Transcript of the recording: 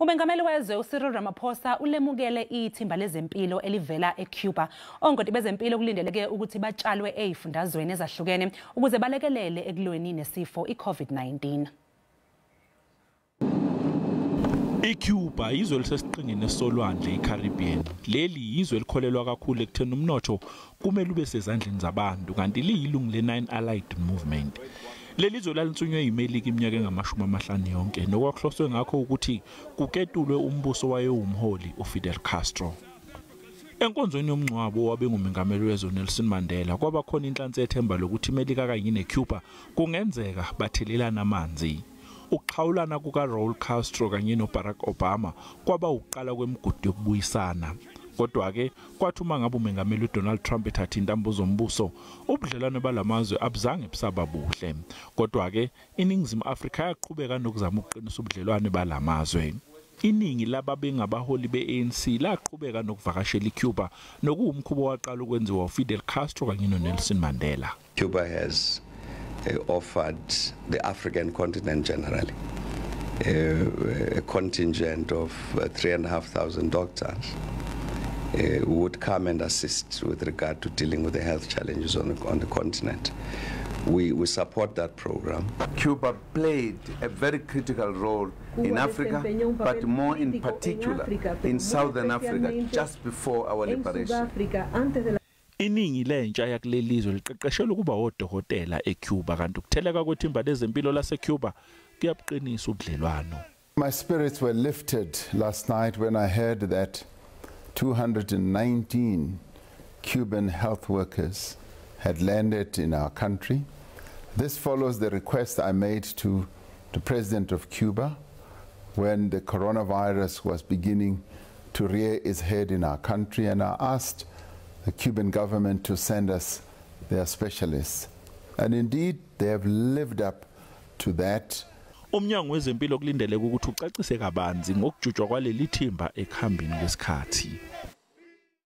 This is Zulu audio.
Umengameli wezwe uCyril Ramaphosa ulemukele ithimba lezempilo elivela eCuba. Ongoti bezempilo kulindeleke ukuthi batshalwe ezifundazweni ezahlukene ukuze balekelele ekulweni nesifo iCovid-19. ICuba izwe lisesiqhingini esolwandle iCaribbean. Leli yizwe elikholelwa kakhulu ekutheni umnotho kumele ube sezandleni zabantu, kanti liyilungu le-Nine Allied Movement. Leli zwe lalinsunywe yiMelika iminyaka engama-50 yonke, nokwakuhloswe ngakho ukuthi kuketulwe umbuso wayewumholi uFidel Castro. Enkonzweni yomngcwabo wabengumengameli wezwe Nelson Mandela kwaba khona inhlansi yethemba lokuthi iMelika kanye neCuba kungenzeka bathelelana amanzi. Ukuxhawulana kukaRaul Castro kanye noBarack Obama kwaba ukuqala kwemigudu yokubuyisana. Kodwa-ke kwathi uma ngabe umengameli uDonald Trump ethatha intambo zombuso, ubudlelwano balamazwe abuzange busaba buhle. Kodwa-ke iNingizimu Afrika yaqhubeka nokuzama ukuqinisa ubudlelwane balamazwe. Iningi lababengabaholi be-ANC laqhubeka nokuvakashela iCuba, nokuwumkhuba owaqala ukwenziwa uFidel Castro kanye noNelson Mandela. Cuba has offered the African continent generally a contingent of 3,500 doctors who would come and assist with regard to dealing with the health challenges on the continent. We support that program. Cuba played a very critical role in Africa, but more in particular in Southern Africa, just before our liberation. Iningi lentsha yakuleli zwe liqeqeshelwe ukuba odokotela eCuba, kanti ukutheleka kwethimba lezempilo laseCuba kuyabuqinisa ubudlelwano. My spirits were lifted last night when I heard that 219 Cuban health workers had landed in our country. This follows the request I made to the president of Cuba when the coronavirus was beginning to rear its head in our country, and I asked the Cuban government to send us their specialists. And indeed, they have lived up to that. Umnyango wezempilo kulindeleke ukuthi ucacise kabanzi ngokujutshwa kwaleli thimba ekuhambeni kwesikhathi.